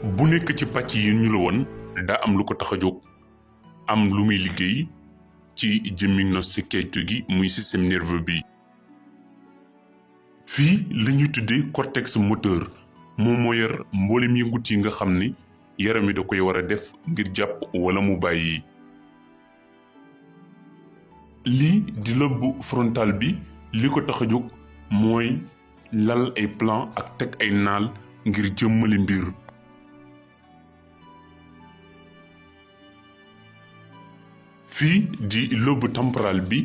bu nekk ci pàcc yi ñu la woon daa am lu ko tax a jóg am lu muy liggéey ci jëmmi noccicaytu gi muy système nerveux bi. fii la ñuy tuddee cortex moteur moom moo yor mboolem yëngut yi nga xam ni yaram wi da koy war a def ngir jàpp wala mu bàyyi. lii di lobe frontal bi li ko tax a jóg mooy lal ay plan ak teg ay naal ngir jëmmali mbir. fii di lobe temporal bi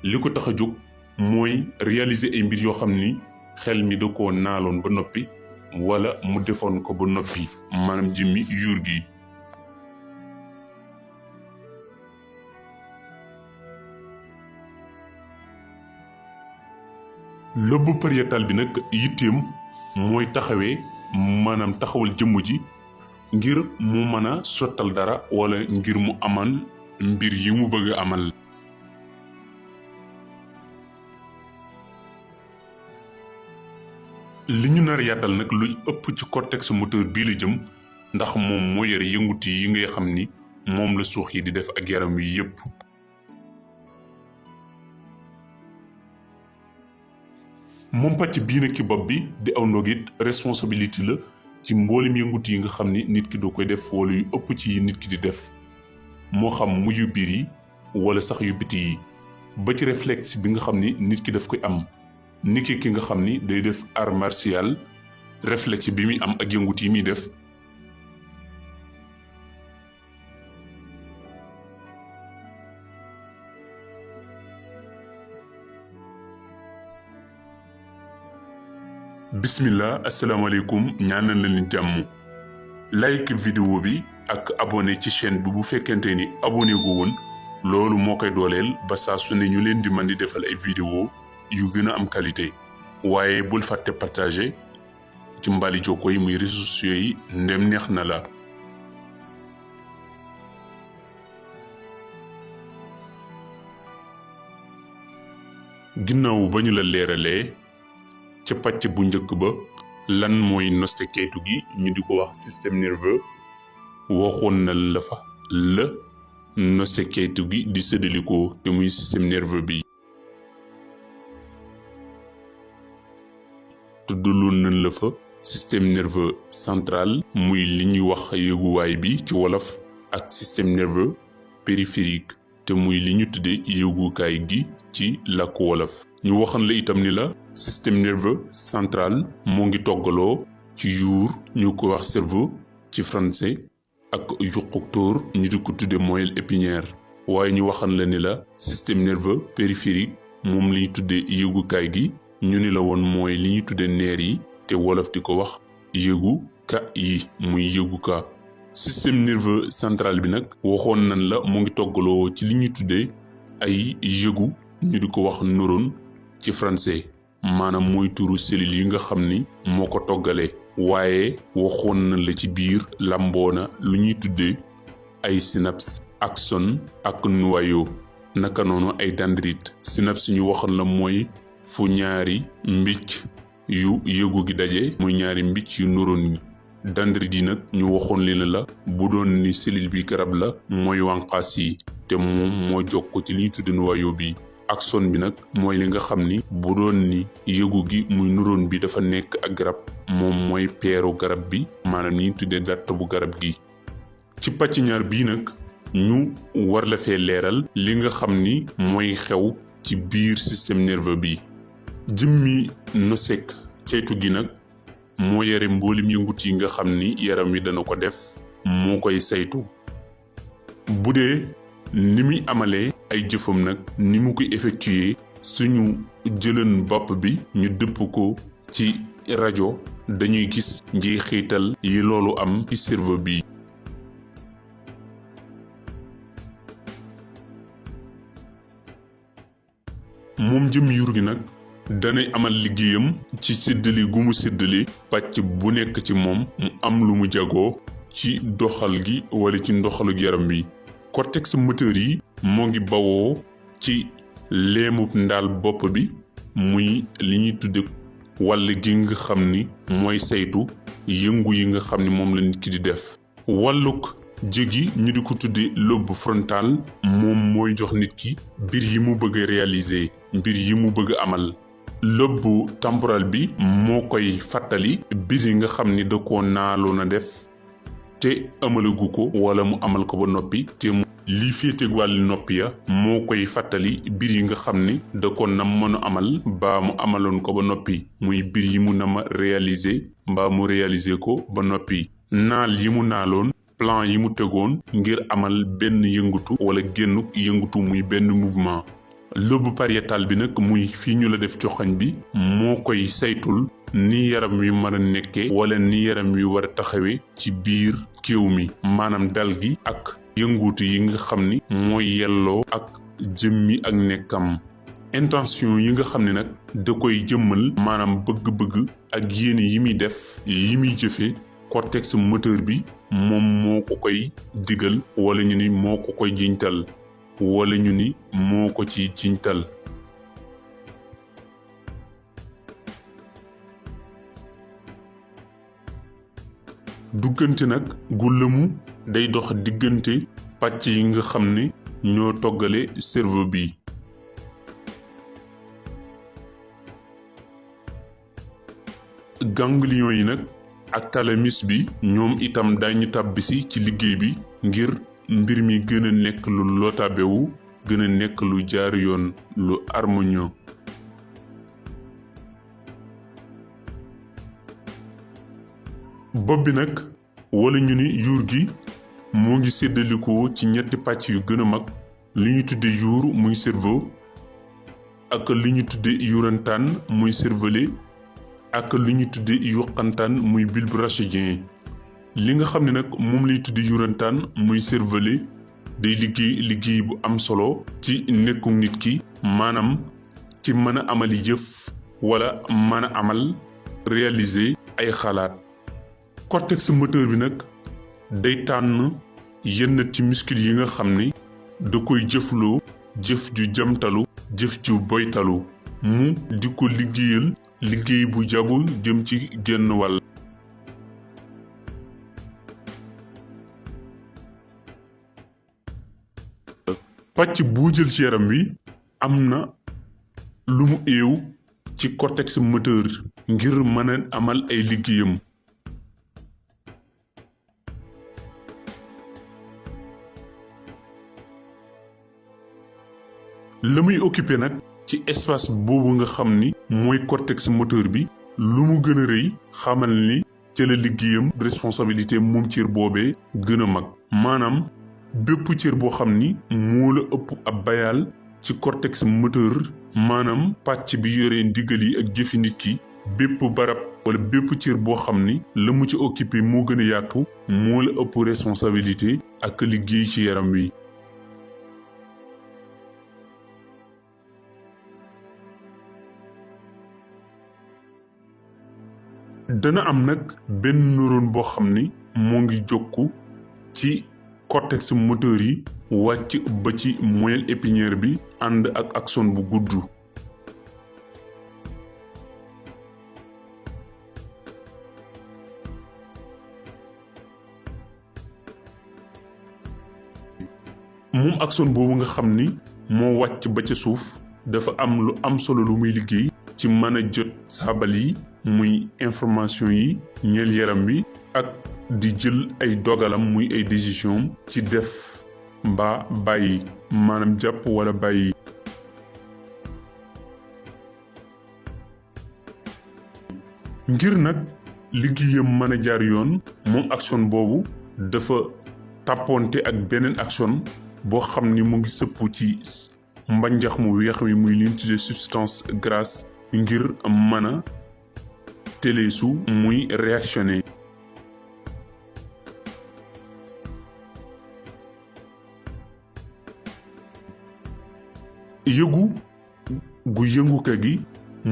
li ko tax a jóg mooy réaliser ay mbir yoo xam ni xel mi da koo naaloon ba noppi wala mu defoon ko ba noppi maanaam jëmmi yuur gi. lobe pariétal bi nag yitteem mooy taxawee maanaam taxawal jëmm ji ngir mu mën a sottal dara wala ngir mu amal mbir yi mu bëgg a amal. li ñu nar yaatal nag lu ëpp ci cortex moteur bii la jëm ndax moom moo yore yëngut yi ngay xam ni moom la suux yi di def ak yaram wi yépp. moom pàcc bii nag ci bopp bi di aw ndog it responsabilité la ci mboolem yëngut yi nga xam ni nit ki doo koy def wala yu ëpp ci nit ki di def moo xam mu yu biir yi wala sax yu biti yi ba ci réflexe bi nga xam ni nit ki daf koy am niki ki nga xam ni day def art martial réflexe bi muy am ak yëngut yi muy def. bismillah asalaamaaleykum ñaanal na leen jàmm like vidéo bi ak abonné ci chaîne bi bu fekkente ni abonné gu woon loolu moo koy dooleel ba saa su ne ñu leen di mën di defal ay vidéo yu gën a am qualité waaye bul fàtte partager ci mbali jokko yi muy réseaux sociaux yi ndem neex na la. ginnaaw ba ñu la leeralee ca pàcc bu njëkk ba lan mooy noccicaytu gi ñu di ko wax système nerveux waxoon na la fa la noccicaytu gi di séddalikoo te muy système nerveux bi. tuddaloon nañ la fa système nerveux central muy li ñuy wax yëguwaay bi ci wolof ak système nerveux périphérique te muy li ñu tuddee yëgukaay gi ci làkku wolof. ñu waxan la itam ni la système nerveux central moo ngi toggaloo ci yuur ñu ko wax cerveau ci français ak yuquk tóor ñu di ko tudde moelle épinière waaye ñu waxan la ni la système nerveux périphérique moom li ñu tuddee yëgukaay gi ñu ni la woon mooy li ñu tudde neer yi te wolof di ko wax yëgu ka yi muy yëgu ka. système nerveux central bi nag waxoon nañ la mu ngi toggaloo ci li ñu tuddee ay yëgu ñu di ko wax neurone ci français maanaam mooy turu cellules yi nga xam ni moo ko toggalee waaye waxoon na la ci biir làmboona lu ñuy tuddee ay synapse axone ak noyau naka noonu ay dendrite. synapse ñu waxoon la mooy fu ñaari mbicc yu yëgu gi daje muy ñaari mbicc yu neurones yi. dendrite yi nag ñu waxoon li la bu doon ni cellule bi garab la mooy wànqaas yi te moom moo jokk ci li ñuy tuddee noyau bi. axone bi nag mooy li nga xam ni bu doon ni yëgu gi muy neurone bi dafa nekk ak garab moom mooy peeru garab bi maanaam ni ñu tuddee datt bu garab gi. ci pàcc ñaar bii nag ñu war la fee leeral li nga xam ni mooy xew ci biir système nerveux bi. jëmmi noccicaytu gi nag moo yore mboolem yëngut yi nga xam ni yaram wi dana ko def moo koy saytu. bu dee ni muy amalee ay jëfam nag ni mu koy effectuer suñu jëlan bopp bi ñu dëpp ko ci rajo dañuy gis njeexital yi loolu am ci cerveau bi. moom jëm yuur gi nag danay amal liggéeyam ci séddale gu mu séddale pàcc bu nekk ci moom mu am lu mu jagoo ci doxal gi wala ci ndoxalu yaram wi. cortex moteur yi moo ngi bawoo ci leemub ndaal bopp bi muy li ñuy tudde wàll gi nga xam ni mooy saytu yëngu yi nga xam ni moom la nit ki di def. wàllug jëgi ñu di ko tudde lobe frontal moom mooy jox nit ki mbir yi mu bëgg a réaliser, mbir yi mu bëgg a amal. lobe temporal bi moo koy fàttali mbir yi nga xam ni da koo naaloon a def te amalagu ko wala mu amal ko ba noppi te lii féeteeg wàllu noppi ya moo koy fàttali mbir yi nga xam ni da ko nam mën a amal mbaa mu amaloon ko ba noppi, muy mbir yi mu nama réaliser mbaa mu réaliser ko ba noppi. naal yi mu naaloon, plan yi mu tegoon ngir amal benn yëngatu wala génnuk yëngatu muy benn mouvement. lobe pariétal bi nag muy fii ñu la def joxañ bi moo koy saytul ni yaram wi mën a nekkee wala ni yaram wi war a taxawee ci biir kéew mi, maanaam dal gi ak yëngutu yi nga xam ni mooy yelloo ak jëmmi ak nekkam. intention yi nga xam ne nag da koy jëmmal, maanaam bëgg-bëgg ak yéene yi muy def yi muy jëfe, cortex moteur bi moom moo ko koy digal wala ñu ni moo ko koy jiñtal wala ñu ni moo ko ci jiñtal. duggante nag gu lëmu day dox diggante pàcc yi nga xam ne ñoo toggale cerveau bi. ganglion yi nag ak thalamus bi ñoom itam dañu tàbbisi ci liggéey bi ngir mbir mi gën a nekk lu lootabewu, gën a nekk lu jaar yoon, lu harmonieux. bopp bi nag wala ñu ni yuur gi moo ngi séddalikoo ci ñetti pàcc yu gën a mag, li ñu tudde yuur muy cerveau, ak li ñu tudde yuurantaan muy cervelet, ak li ñu tudde yuqantaan muy bulbe rachidien. li nga xam ne nag moom lay tudde yuurantaan muy cervelet day liggéey bu am solo ci nekku nit ki, maanaam ci mën a amali jëf wala mën a amal réaliser ay xalaat. cortex moteur bi nag day tànn yenn ci muscle yi nga xam ni da koy jëfloo jëf ju jamtalu, jëf ju boytalu, mu di ko liggéeyal liggéey bu jagu jëm ci genn wàll. pàcc bu jël ci yaram wi am na lu mu éew ci cortex moteur ngir mën a amal ay liggéeyam. la muy occupé nag ci espace boobu nga xam ni mooy cortex moteur bi, lu mu gën a rëy xamal ni ca la liggéeyam responsabilité moom cër boobee gën a mag. maanaam bépp cër boo xam ni moo la ëpp ab bayaal ci cortex moteur, maanaam pàcc bi yore ndigal yi ak jëfi nit ki, bépp barab wala bépp cër boo xam ni la mu ci occupé moo gën a yaatu, moo la ëpp responsabilité ak liggéey ci yaram wi. dana am nag benn neurone boo xam ni moo ngi jokku ci cortex moteur yi wàcc ba ci moelle épinière bi ànd ak axone bu gudd. moom axone boobu nga xam ni moo wàcc ba ca suuf dafa am lu am solo lu muy liggéey ci mën a jot saabal yi muy information yi ñeel yaram wi ak di jël ay dogalam muy ay décision ci def mbaa bàyyi, maanaam jàpp wala bàyyi. ngir nag liggéeyam mën a jaar yoon, moom axone boobu dafa tàpponte ak beneen axone boo xam ni mu ngi sëpp ci mbanjax mu weex mi muy li ñu tuddee substance grasse ngir mën a télésu muy réactionné. yëgu gu yënguka gi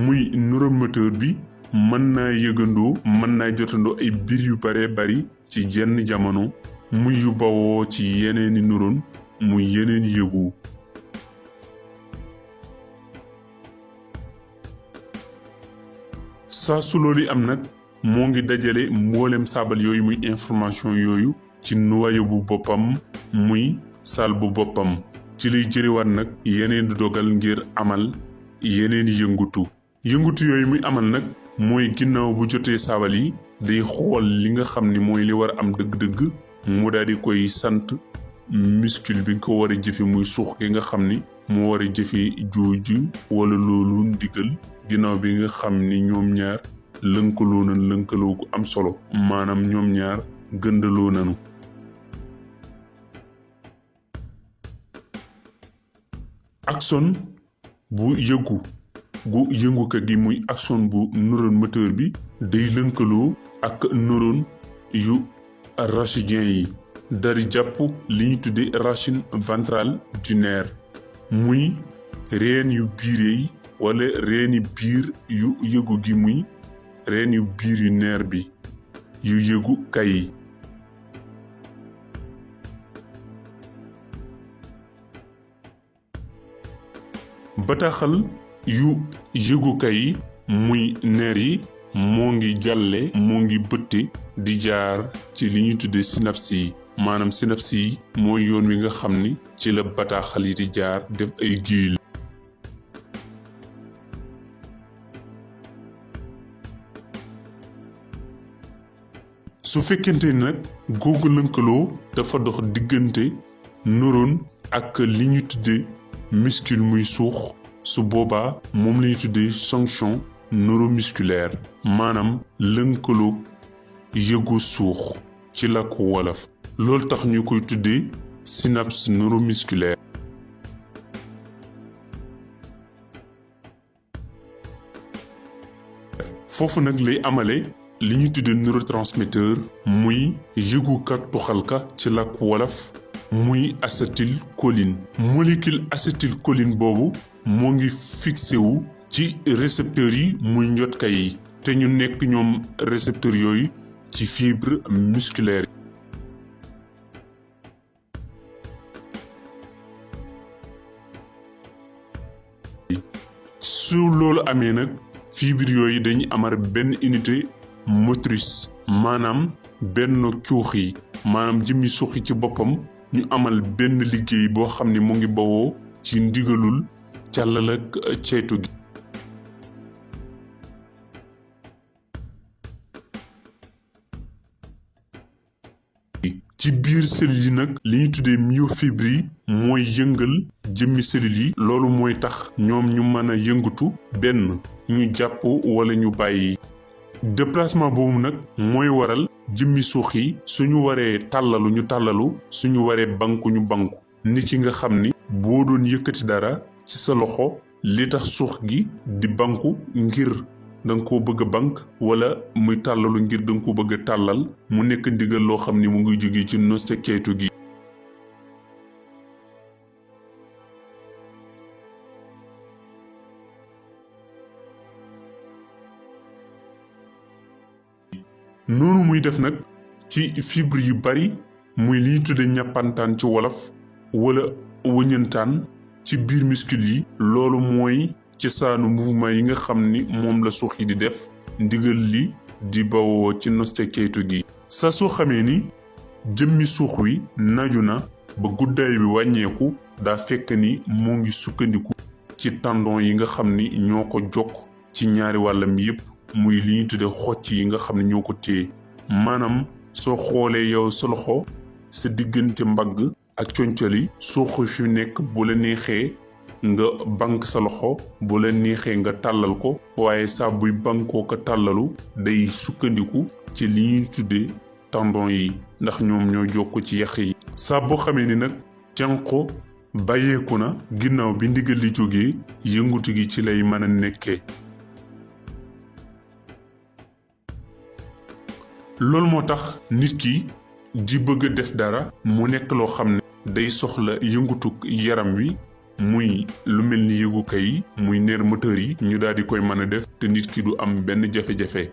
muy neuromoteur bi mën naa yëgandoo, mën naa jotandoo ay mbir yu bare bari ci jenn jamono, muy yu bawoo ci yeneeni neurone muy yeneen yëgu. saa su loolu am nag moo ngi dajale mboolem saabal yooyu muy information yooyu ci noyau bu boppam muy saal bu boppam ci lay jëriwaat nag yeneen dogal ngir amal yeneen yëngutu yooyu muy amal nag mooy ginnaaw bu jotee saabal yi day xool li nga xam ni mooy li war a am dëgg-dëgg mu daal di koy sant muscle bi nga ko war a jëfe muy suux gi nga xam ni moo war a jëfe jooju wala loolu ndigal ginnaaw bi nga xam ni ñoom ñaar lënkaloo nañ lënkaloo gu am solo maanaam ñoom ñaar gëndaloo nañu axone bu yënguka gi muy axone bu neurone moteur bi day lënkaloo ak neurone yu rachidien yi dari jàpp li ñu tudde rachine ventrale du nerf muy reen yu biir yi wala reeni biir yu yëgu gi muy reen yu biir yu nerf bi yu yëgu kay yi bataaxal yu yëgukaay yi muy neer yi moo ngi jàlle moo ngi bëtte di jaar ci li ñuy tuddee synapse yi maanaam synapse yi mooy yoon wi nga xam ni ci la bataaxal yi di jaar def ay giil su fekkente ni nag googu lënkaloo dafa dox diggante neurone ak li ñuy tuddee muscle muy suux su boobaa moom la ñuy tuddee jonction neuromusculaire maanaam lënkaloo yëgu suux ci làkku wolof loolu tax ñu koy tuddee synapse neuromusculaire foofu nag lay amale li ñu tuddee neurotransmetteur muy yëgukat tuxalka ci làkku wolof muy acétylcholine molécule acétylcholine boobu moo ngi fixé wu ci récepteurs yi muy njotka yi te ñu nekk ñoom récepteurs yooyu ci fibre musculaire su loolu amee nag fibre yooyu dañuy amar benn unité motrice maanaam benn cuux yi maanaam jëmmi suuxi ci boppam ñu amal benn liggéey boo xam ne mu ngi bawoo ci ndigalul càllal ak ceytu gi ci biir cellules yi nag li ñu tuddee myofibre yi mooy yëngal jëmmi cellules yi loolu mooy tax ñoom ñu mën a yëngatu benn ñu jàpp wala ñu bàyyi déplacement boobu nag mooy waral jëmmi suux yi suñu waree tàllalu ñu tàllalu suñu waree banku ñu banku nit ki nga xam ni boo doon yëkkati dara ci sa loxo li tax suux gi di banku ngir danga ko bëgg a bank wala muy tàllalu ngir danga ko bëgg a tàllal mu nekk ndigal loo xam ni mu ngi jóge ci noste ceytu gi noonu muy def nag ci fibre yu bari muy li ñu tudde ñàppantaan ci wolof wala wëñantaan ci biir muscle yi loolu mooy ci saanu mouvement yi nga xam ni moom la suux yi di def ndigal li di bawoo ci noste ceytu gi saa soo xamee ni jëmmi suux wi naju na ba guddaay bi wàññeeku daa fekk ni moo ngi sukkandiku ci tendon yi nga xam ni ñoo ko jokk ci ñaari wàllam yépp muy li ñu tudde xocc yi nga xam ne ñoo ko téye maanaam soo xoolee yow sa loxo sa diggante mbagg ak concali suux fi nekk bu la neexee nga bank sa loxo bu la neexee nga tàllal ko waaye saa buy bankoo ko tàllalu day sukkandiku ci li ñuy tuddee tendon yi ndax ñoom ñoo jokk ci yax yi saa boo xamee ni nag tenqo bàyyeeku na ginnaaw bi ndigal li jógee yëngutu gi ci lay mën a nekkee loolu moo tax nit ki di bëgg a def dara mu nekk loo xam ne day soxla yëngutuk yaram wi muy lu mel ni yëgukaay yi muy nerf moteur yi ñu daal di koy mën a def te nit ki du am benn jafe-jafe